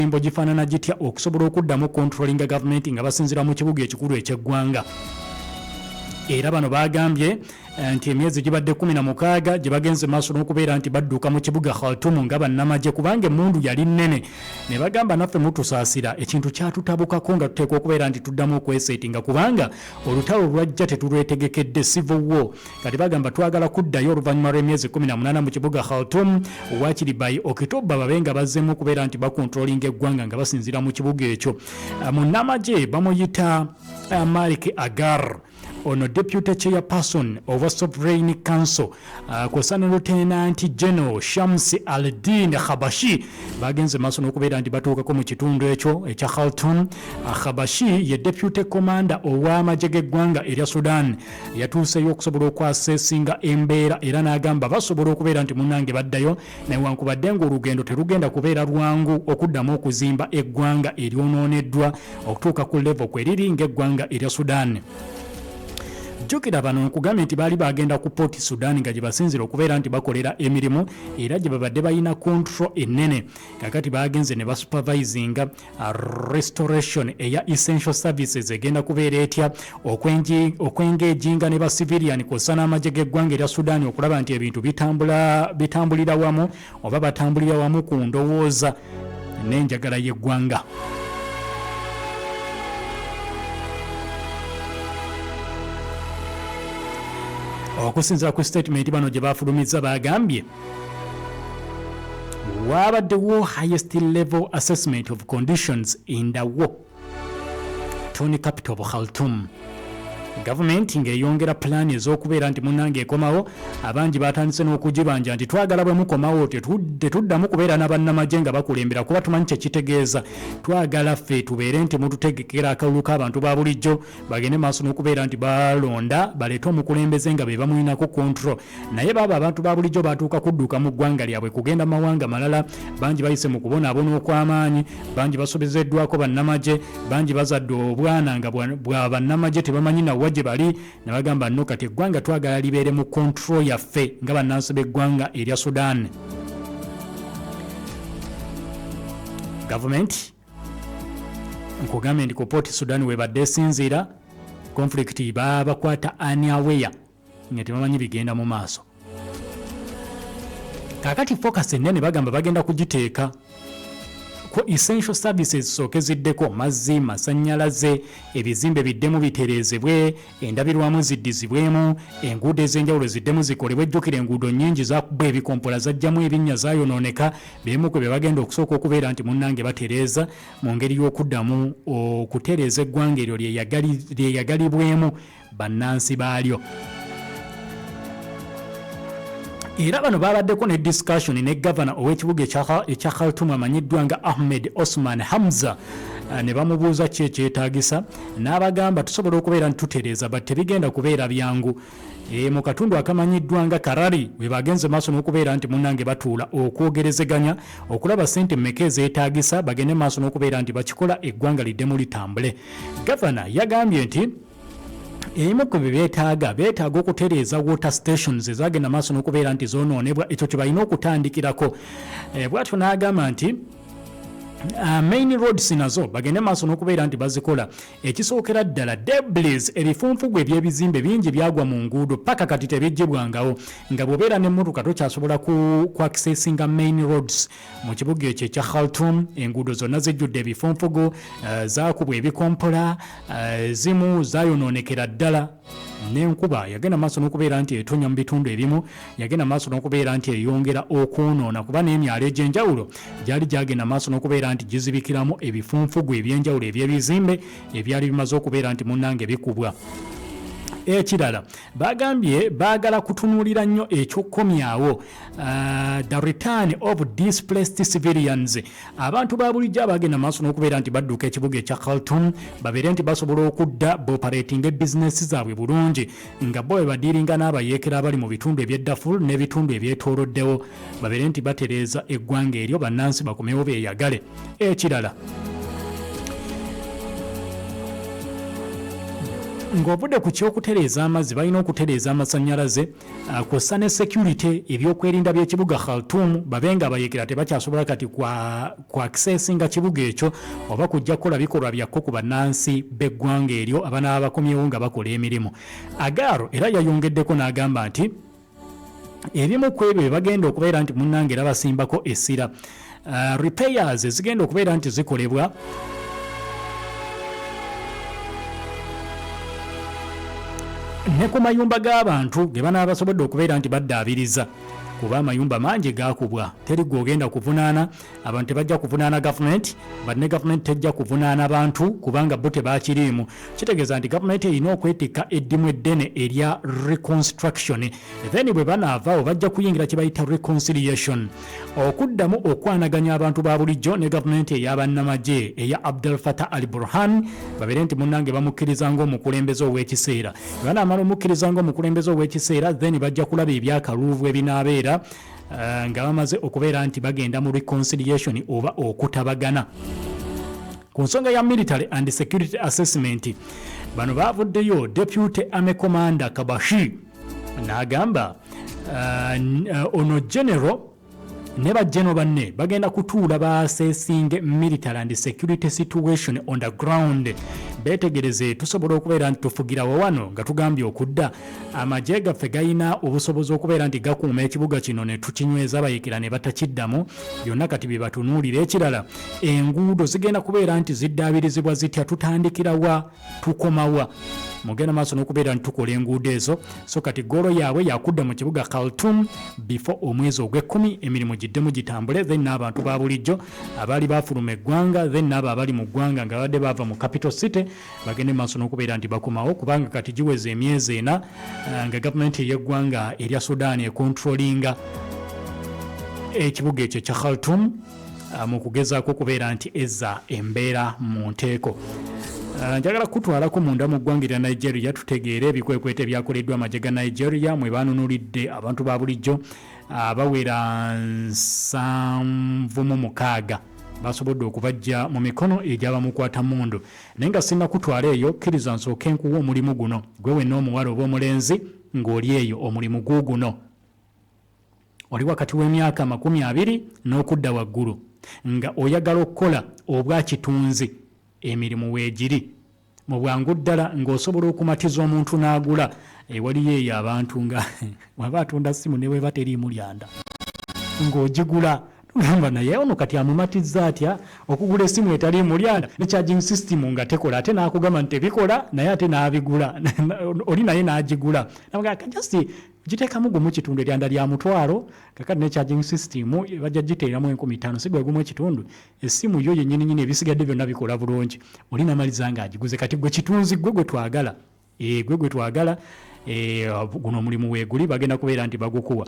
emizimbo gifaanana gitya okusobola okuddamu controllinga gavumenti nga basinziira mu kibuga ekikulu eky'eggwanga. Era bano bagambye nti emyezi gibadde 16 gye bagenze maaso n'okubeera nti badduka mu kibuga Khartoum nga bannamagye kubanga emmundu yali nnene, ne bagamba naffe mutusaasira ekintu kyatutabukako nga tuteekwa okubeera nti tuddamu okweseetinga kubanga olutalo lwajja tetulwetegekedde, civil war. Kati bagamba twagala kuddayo oluvannyuma lw'emyezi 18 mu kibuga Khartoum waakiri by October babe nga bazzeemu okubeera nti bakontrolinga eggwanga nga basinziira mu kibuga ekyo. Munnamagye bamuyita Malik Agar, ono deputy chairperson owa Sovereign Council, kwossa ne Lieutenant General Shams Aldin Khabashi bagenze maaso n'okubeera nti batuukako mu kitundu ekyo ekya Khartoum. Khabashi ye deputy commander ow'amagye g'eggwanga erya Sudan, yatuuseyo okusobola okwasesinga embeera era n'agamba basobola okubeera nti munnange baddayo newankubadde ng'olugendo terugenda kubeera lwangu okuddamu okuzimba eggwanga eryonooneddwa okutuuka ku level kwe liri ng'eggwanga erya Sudan. Jjukira bano nkugambye nti baali bagenda ku Port Sudan nga gye basinzira okubeera nti bakolera emirimu era gye babadde balina control ennene. Kakati bagenze ne basupervisinga restoration eya essential services egenda kubeera etya, okwengejinga ne ba civilian kw'ossa n'amagye g'eggwanga erya Sudan okulaba nti ebintu bitambulira wamu oba batambulira wamu ku ndowooza n'enjagala y'eggwanga. Okusinziira ku statement bano gye bafulumizza, bagambye waabaddewo highest level assessment of conditions in the war torn capital of Khartoum. Gavumenti ng'eyongera pulaani ez'okubeera nti munnange ekomawo, abangi batandise n'okugibanja nti twagala bwe mukomawo tetuddamu kubeera na bannamagye nga bakulembera kuba tumanyi kye kitegeeza. Twagala ffe tubeere nti mututegekera akalulu k'abantu ba bulijjo bagende maaso n'okubeera nti balonda baleete omukulembeze nga be bamulinako control. Naye baaba abantu ba bulijjo batuuka kudduka mu ggwanga lyabwe kugenda mu mawanga malala. Bangi bayise mu kubonaabona okw'amaanyi, bangi basobezeddwako bannamagye, bangi bazadde obwana nga bwa bannamagye tebamanyi nawa gye bali, ne bagamba no kati eggwanga twagala libeere mu control yaffe nga bannansi b'eggwanga erya Sudan. Gavumenti nkugambye nti ku Port Sudan webadde esinziira conflict babakwata unaware nga tebamanyi bigenda mu maaso. Kaakati focus ennene bagamba bagenda kugiteeka ku essential services sooke ziddeko mazzi, masannyalaze, ebizimbe biddemu bitereezebwe, endabirwamu ziddizibwemu, enguudo ez'enjawulo ziddemu zikolebwe. Jjukira enguudo nnyingi zakubwa ebikompola, zajjamu ebinnya, zayonooneka. Beemu ku bye bagenda okusooka okubeera nti munnange batereeza mu ngeri y'okuddamu okutereeza eggwanga eryo lyeyagalibwemu bannansi baalyo. Era bano babaddeko ne discussion ne gavana ow'ekibuga ekya Khartoum amanyiddwa nga Ahmed Osman Hamza, ne bamubuuza ki ekyetaagisa, n'abagamba tusobola okubeera nti tutereeza but tebigenda kubeera byangu. Mu katundu akamanyiddwa nga Karari we bagenze maaso n'okubeera nti munnange batuula okwogerezeganya okulaba ssente mmeka ezeetaagisa bagende maaso n'okubeera nti bakikola eggwanga liddemu litambule. Gavana yagambye nti ebimu ku bye beetaaga, beetaaga okutereeza water stations ezagenda maaso n'okubeera nti zoonoonebwa, ekyo kye balina okutandikirako. Bw'atyo n'agamba nti main roads nazo bagende maaso n'okubeera nti bazikola. Ekisookera ddala debris, ebifunfugu eby'ebizimbe bingi byagwa mu nguudo paka kati tebiggyibwangawo, nga bw'obeera n'emmotoka tokyasobola ku accessinga main roads mu kibuga ekyo ekya Khartoum. Enguudo zonna zijjudde ebifunfugu, zaakubwa ebikompola, ezimu zaayonoonekera ddala n'enkuba yagenda maaso n'okubeera nti etonya mu bitundu ebimu, yagenda maaso n'okubeera nti eyongera okwonoona kuba n'emyalo egy'enjawulo gyali gyagenda maaso n'okubeera nti gizibikiramu ebifunfugu eby'enjawulo eby'ebizimbe ebyali bimaze okubeera nti munnange bikubwa. Ekirala bagambye baagala kutunuulira nnyo eky'okukomyawo the return of displaced civilians, abantu ba bulijjo abagenda maaso n'okubeera nti badduka ekibuga ekya Khartoum babeere nti basobola okudda booperatinga ebizinesi zaabwe bulungi nga bo bebadiiringa n'abayeekera abali mu bitundu eby'e Darfur n'ebitundu ebyetooloddewo, babeere nti batereeza eggwanga eryo bannansi bakomewo beeyagale. Ekirala Ng'ovudde ku ky'okutereeza amazzi, balina okutereeza amasannyalaze kw'ossa ne security, ebyokwerinda by'ekibuga Khartoum, babe nga abayeekera tebakyasobola kati ku accessinga kibuga ekyo oba kujja kukola bikolwa byakko ku bannansi b'eggwanga eryo abanaaba bakomyewo nga bakola emirimu. Agaro era yayongeddeko n'agamba nti ebimu ku ebyo bye bagenda okubeera nti munnange era basimbako essira, repairs ezigenda okubeera nti zikolebwa ne ku mayumba g'abantu ge banaaba basobodde okubeera nti baddaabiriza, kuba amayumba mangi gaakubwa. Teri gw'ogenda kuvunaana, abantu tebajja kuvunaana gavumenti, but ne gavumenti tejja kuvunaana bantu kubanga bo tebakiriimu. Kitegeeza nti gavumenti erina okwetikka eddimu eddene erya reconstruction, then bwe banaavaawo bajja kuyingira kye bayita reconciliation, okuddamu okwanaganya abantu ba bulijjo ne gavumenti ey'abannamagye eya Abdel Fattah al Burhan, babeere nti munnange bamukkiriza ng'omukulembeze ow'ekiseera. Banaamala omukkiriza ng'omukulembeze ow'ekiseera, then bajja kulaba ebyakaluuvu ebinaabeera nga bamaze okubeera nti bagenda mu reconciliation oba okutabagana. Ku nsonga ya military and security assessment, bano bavuddeyo, deputy army commander Kabashi n'agamba ono general ne bajjeno banne bagenda kutuula baassessinge military and security situation on the ground, beetegereze tusobola okubeera nti tufugirawo wano nga tugambye okudda amagye gaffe galina obusobozi okubeera nti gakuuma ekibuga kino ne tukinyweza, abayekera ne batakiddamu. Byonna kati bye batunuulira. Ekirala, enguudo zigenda kubeera nti ziddaabirizibwa zitya? Tutandikirawa, tukomawa? Mugenda maaso n'okubeera nti tukola enguudo ezo. So kati goal yaabwe yakudda mu kibuga Khartoum before omwezi ogw'ekkumi, emirimu giddemu gitambule, then n'abantu ba bulijjo abaali bafuluma eggwanga, then n'abo abali mu ggwanga nga babadde baava mu capital city bagende maaso n'okubeera nti bakomawo, kubanga kati giweza emyezi 4 nga gavumenti ey'eggwanga erya Sudan econtrollinga ekibuga ekyo ekya Khartoum mu kugezaako okubeera nti ezza embeera mu nteeko. Njagala kutwalako munda mu ggwanga erya Nigeria, tutegeere ebikwekweto ebyakoleddwa amagye ga Nigeria mwe banunulidde abantu ba bulijjo abawera 76, basobodde okubajja mu mikono egy'abamukwata mundu. Naye nga sinnakutwala eyo, kkiriza nsooke nkuwa omulimu guno. Gwe wenna omuwala oba omulenzi ng'oli eyo, omulimu guuguno. Oli wakati w'emyaka 20 n'okudda waggulu nga oyagala okukola obwakitunzi, emirimu weegiri mu bwangu ddala ng'osobola okumatiza omuntu n'agula. Ewaliyo eyo abantu nga waba atunda simu ne bweba teriimu lyanda ng'ogigula, tugamba naye ono kati amumatizza atya okugula essimu etaliimu lyanda ne charging system nga tekola, ate n'akugamba nti tebikola, naye ate n'abigula, oli naye n'agigula, just giteekamu gumu kitundu, eryanda lya 500, kakati ne charging system bajja giteeramu 5000, si gwe gumu ekitundu, essimu yo yennyini nyini, ebisigadde byonna bikola bulungi. Oli namaliza ng'agiguze. Kati gwe kitunzi, gwe gwe twagala, gwe gwe twagala, guno omulimu weeguli, bagenda kubeera nti bagukuwa.